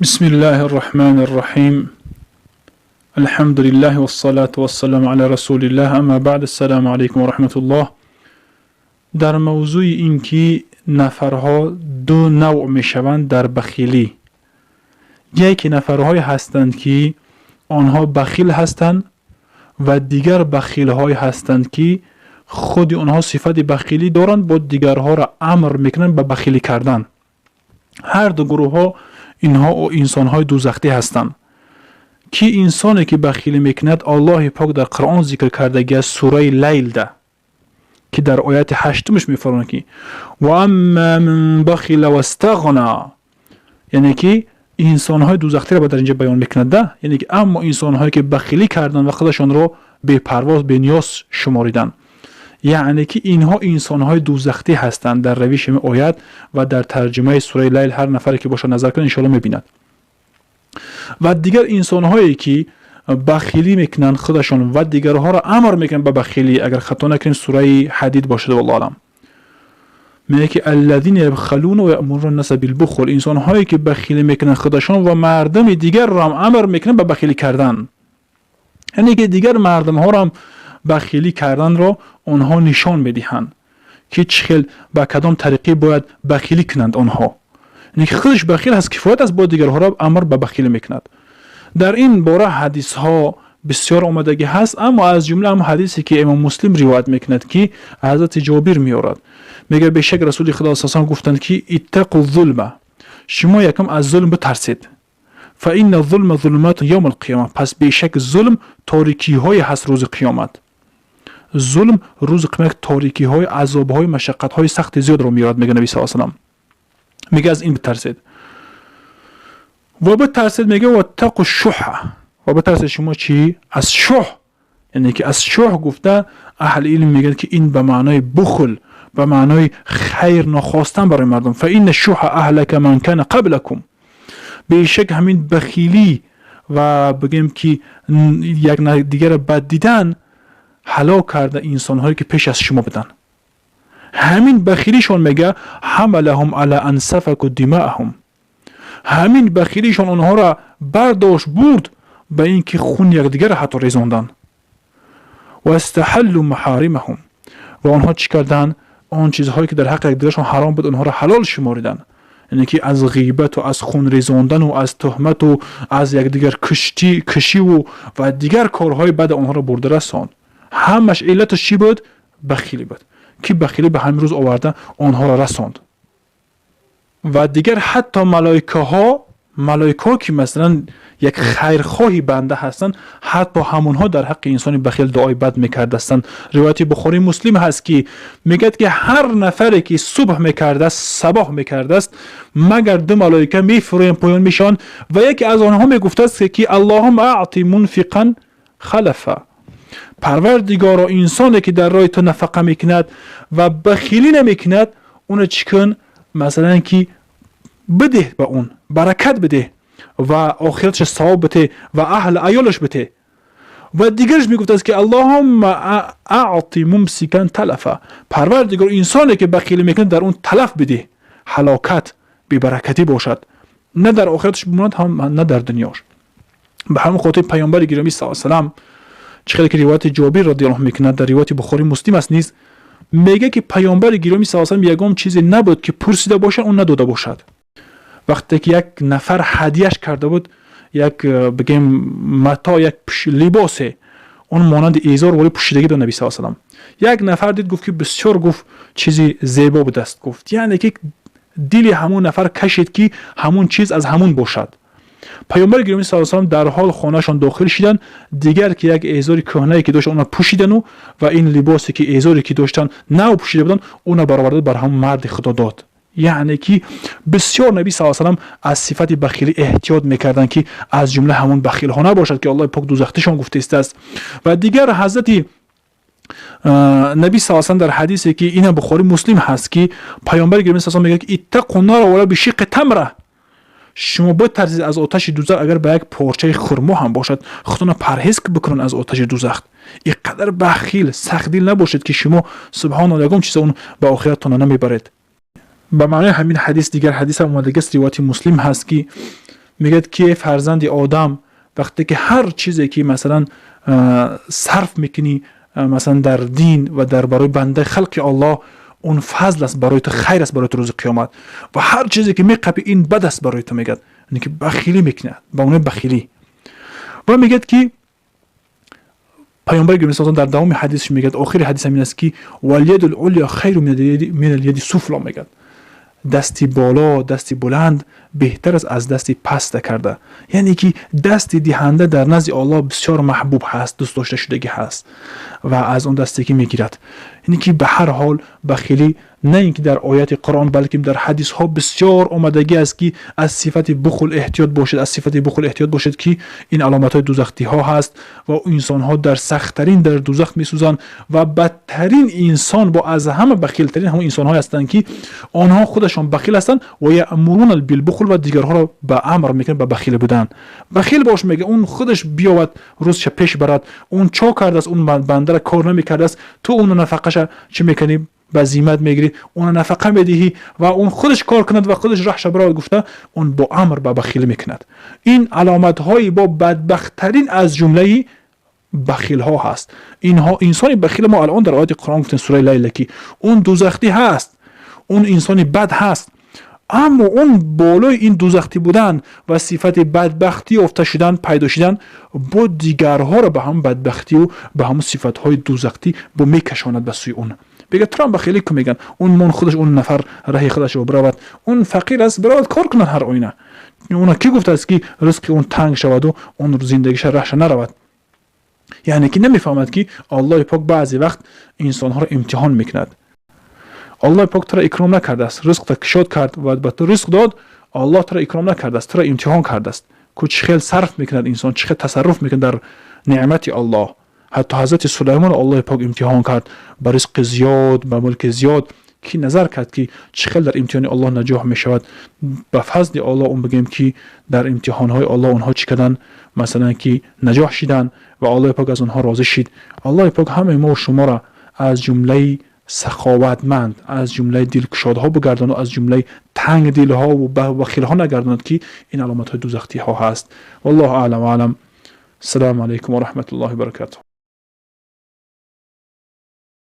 بسم الله الرحمن الرحيم. الحمد لله والصلاة والسلام على رسول الله. اما بعد، السلام علیکم و رحمت الله. در موضوع اینکه نفرها دو نوع میشوند در بخیلی، یکی نفرهایی هستند که آنها بخیل هستند و دیگر بخیل های هستند که خود آنها صفت بخیلی دارند، با دیگرها را امر میکنند به بخیلی کردن. هر دو گروه ها اینها انسان های دوزختی هستند. ки инсоне ки бахилӣ мекунад, Аллоҳи пок дар Қуръон зикр кардагӣ аз сураи Лайлда, ки дар ояти ҳаштумаш мефармояд, ки ва амма ман бахила вастағна, яъне ки инсонҳои дузахтиро ба дар инҷа баён мекунад да, яъне ки аммо инсонҳое ки бахилӣ карданд ва худашонро бепарвоз, бениёз шумориданд, яъне ки инҳо инсонҳои дузахтӣ ҳастанд. Дар равиши оят ва дар тарҷумаи сураи Лайл ҳар нафаре ки бошад, назар кунад, иншоалло мебинад. Ва дигар инсонҳое ки бахилӣ мекунанд худашон ва дигарҳоро амр мекунанд ба бахилӣ, агар хато накунем, сураи Ҳадид бошад, валлоҳу аълам, мегӯяд ки аллазина ябхалуна ва яъмуруна наса билбухл, инсонҳое ки бахилӣ мекунанд худашон ва мардуми дигарро ҳам амр мекунанд ба бахилӣ кардан, яъне ки дигар мардумҳоро ҳам бахилӣ карданро онҳо нишон медиҳанд, ки чӣ хел, ба кадом тариқе бояд бахилӣ кунанд онҳо. Яъне ки худаш бахил аст, кифоят аст, бо дигарҳоро амр ба бахилӣ мекунад. Дар ин бора ҳадисҳо бисёр омадагӣ ҳаст, аммо аз ҷумла ҳам ҳадисе ки имом Муслим ривоят мекунад, ки ҳазрати Ҷобир меорад, мегӯяд: бешак Расули Худо с гуфтанд, ки иттақу зулма, шумо якам аз зулм битарсед, фа инна зулма зулуматун явма алқиёма, пас бешак зулм торикиҳое ҳаст рӯзи қиёмат. Зулм рӯзи қиёмат торикиҳои, азобҳои, машаққатҳои сахти зиёдро меорад, мега Наби с салам. Мега, аз ин битарсед ва битарсед, мега ваттақу шуҳа, ва битарсед шумо чӣ? Аз шуҳ. Яъне ки аз шуҳ гуфта, аҳли илм мегӯянд, ки ин ба маънои бухл, ба маънои хайр нохостан барои мардум. Фа инна шуҳа аҳлака ман кана қаблакум, бешак ҳамин бахилӣ ва бигӯем ки як дигарро бад дидан ҳалок карда инсонҳое ки пеш аз шумо буданд. Ҳамин бахилишон, мега, ҳамалаҳум ала ан сафаку димаъаҳум, ҳамин бахилишон онҳоро бардошт, бурд ба ин ки хун якдигарро ҳатто резонданд. Вастаҳаллу маҳаримаҳум, ва онҳо чӣ карданд? Он чизҳое ки дар ҳаққи якдигаршон ҳаром буд, онҳоро ҳалол шумориданд, яъне ки аз ғибату аз хун резондану аз туҳмату аз якдигар кишиву ва дигар корҳои бади онҳоро бурда расонд. Ҳамаш иллаташ чӣ буд? Бахилӣ буд, ки бахилӣ ба ҳамин рӯз оварда онҳоро расонд. Ва дигар ҳатто малоикаҳо, малоикаҳо ки масалан як хайрхоҳи банда ҳастанд, ҳатто ҳамонҳо дар ҳаққи инсони бахил дуои бад мекардастанд. Ривояти Бухорӣ, Муслим ҳаст, ки мегӯяд, ки ҳар нафаре ки субҳ мекардааст, сабоҳ мекардааст, магар ду малоика мефуроянд, поён мешаванд ва яке аз онҳо мегуфтааст, ки аллоҳумма аъти мунфиқан халафа, Парвардигоро, инсоне ки дар роҳи ту нафақа мекунад ва бахилӣ намекунад, уно чӣ кун? Масалан ки бидеҳ, ба он баракат бидеҳ ва охираташ савоб бите ва аҳли аёлаш бите. Ва дигараш мегуфтааст, ки аллоҳумма аъти мумсикан талафа, Парвардигор, инсоне ки бахилӣ мекунад, дар он талаф бидеҳ, ҳалокат, бебаракатӣ бошад, на дар охираташ бимонад, ҳам на дар дунёш. Ба ҳамин хотир паёмбари гиромӣ с салам, чӣ хеле ки ривояти Ҷобир радиаллоҳу мекунад, дар ривояти Бухорӣ, Муслим аст низ, мега, ки паёмбари гиромӣ с салам ягон чизе набуд, ки пурсида бошад, он надода бошад. Вақте ки як нафар ҳадияш карда буд як, бигем, мато, як либосе, он монанди эзор вори пӯшидагӣ буд, Наби с салам як нафар дид, гуфт, ки бисёр, гуфт, чизи зебо будааст, гуфт. Яъне ки дили ҳамон нафар кашид, ки ҳамон чиз аз ҳамон бошад. Паёмбари гиромӣ с салам дар ҳол хонаашон дохил шиданд, дигар ки як эзори кӯҳнае ки дошт, онро пӯшидану ва ин либосе ки эзоре ки доштанд, нав пӯшида буданд, онро бароварда бар ҳамон марди Худо дод. Яъне ки бисёр Наби с салам аз сифати бахилӣ эҳтиёт мекарданд, ки аз ҷумла ҳамон бахилҳо набошад, ки Аллоҳи пок дузахтишон гуфтаистааст. Ва дигар ҳазрати Наби с салам дар ҳадисе, ки ина Бухорӣ, Муслим ҳаст, ки паёмбари гиромӣ с мегӯяд, ки иттақу нара вала бишиқи тамра, шумо битарсед аз оташи дузах, агар ба як порчаи хурмо ҳам бошад. Худона парҳез бикунанд аз оташи дузах. Ин қадар бахил, сахтдил набошед, ки шумо, субҳоналло, ягон чиза он ба охираттона намебаред. Ба маънои ҳамин ҳадис дигар ҳадис ҳам омадагиаст, ривояти Муслим ҳаст, ки Мегӯяд ки фарзанди одам, вақте ки ҳар чизе ки масалан сарф мекунӣ, масалан дар дин ва дар барои бандаи халқи Аллоҳ, он фазл аст барои ту, хайр аст барои ту рӯзи қиёмат, ва ҳар чизе ки меқапӣ, ин бад аст барои ту, мегӯяд. Яъне ки бахилӣ мекунад, ба маънои бахилӣ. Ва мегӯяд ки паёмбари гиромӣ дар давоми ҳадисш мегӯяд, охири ҳадис ҳамин аст ки واليد العليا خير من اليد السفلى, мегӯяд, дасти боло, дасти баланд беҳтар аст аз дасти паста карда. Яъне ки дасти диҳанда дар назди Аллоҳ бисёр маҳбуб ҳаст, дӯст дошта шудагӣ ҳаст ва аз он дасте ки мегирад. Яъне ки ба ҳар ҳол бахилӣ на ин ки дар ояти Қуръон, балки дар ҳадисҳо бисёр омадагӣ аст ки аз сифати бухл эҳтиёт бошед, аз сифати бухл эҳтиёт бошед, ки ин аломатҳои дузахтиҳо ҳаст ва инсонҳо дар сахттарин дар дузах месӯзанд. Ва бадтарин инсон бо аз ҳама бахилтарин ҳамон инсонҳое ҳастанд ки онҳо худашон бахил ҳастанд ва يأمرون بالبخل, ва дигарҳоро ба амр мекунанд ба бахил будан. Бахил бош, мега, он худаш биёвад, рӯзша пеш барад, он чо кардааст, он бандара кор намекардааст, ту уна нафақаша чӣ мекунӣ, ба зиммат мегирӣ, уна нафақа медиҳӣ ва он худаш кор кунад ва худаш раҳша баровад гуфта, он бо амр ба бахилӣ мекунад. Ин аломатҳои бо бадбахттарин аз ҷумлаи бахилҳо ҳаст. Инҳо инсони бахил, мо алон дар ояти Қуръон гуфтем, сураи Лайла, ки он дузахтӣ ҳаст, он инсони бад ҳаст, аммо он болои ин дузахтӣ будан ва сифати бадбахтӣ ёфта шудан, пайдо шудан, бо дигарҳоро ба ҳамон бадбахтию ба ҳамон сифатҳои дузахтӣ бо мекашонад ба сӯи он. Бега, турам бахилӣ ку, меган, он мон худаш, он нафар раҳи худашро биравад, он фақир аст, биравад, кор кунад. Ҳар оина она кӣ гуфтааст ки ризқи он танг шаваду он зиндагиша раҳша наравад? Яъне ки намефаҳмад ки Аллоҳи пок баъзе вақт инсонҳоро имтиҳон мекунад. Аллоҳи пок туро икром накардааст, ризқта кушод кард ва ба ту ризқ дод, Аллоҳ туро икром накардааст, туро имтиҳон кардааст ку чӣ хел сарф мекунад инсон, чӣ хел тасарруф мекунад дар неъмати Аллоҳ. Ҳатто ҳазрати Сулаймонро Аллоҳи пок имтиҳон кард ба ризқи зиёд, ба мулки зиёд, ки назар кард ки чӣ хел дар имтиҳони Аллоҳ наҷоҳ мешавад. Ба фазли Аллоҳ он бигӯем ки дар имтиҳонҳои Аллоҳ онҳо чӣ карданд, масалан ки наҷоҳ шиданд ва Аллоҳи пок аз онҳо розӣ шид. Аллоҳи пок ҳамаи мо шуморо аз ҷумлаи саховатманд, аз ҷумлаи дилкушодҳо бигардонад, аз ҷумлаи тангдилҳову бахилҳо нагардонад, ки ин аломатҳои дузахтиҳо ҳаст. Валлоҳу аълам. Аълам. Ассалому алайкум ва раҳматуллоҳи баракатуҳ.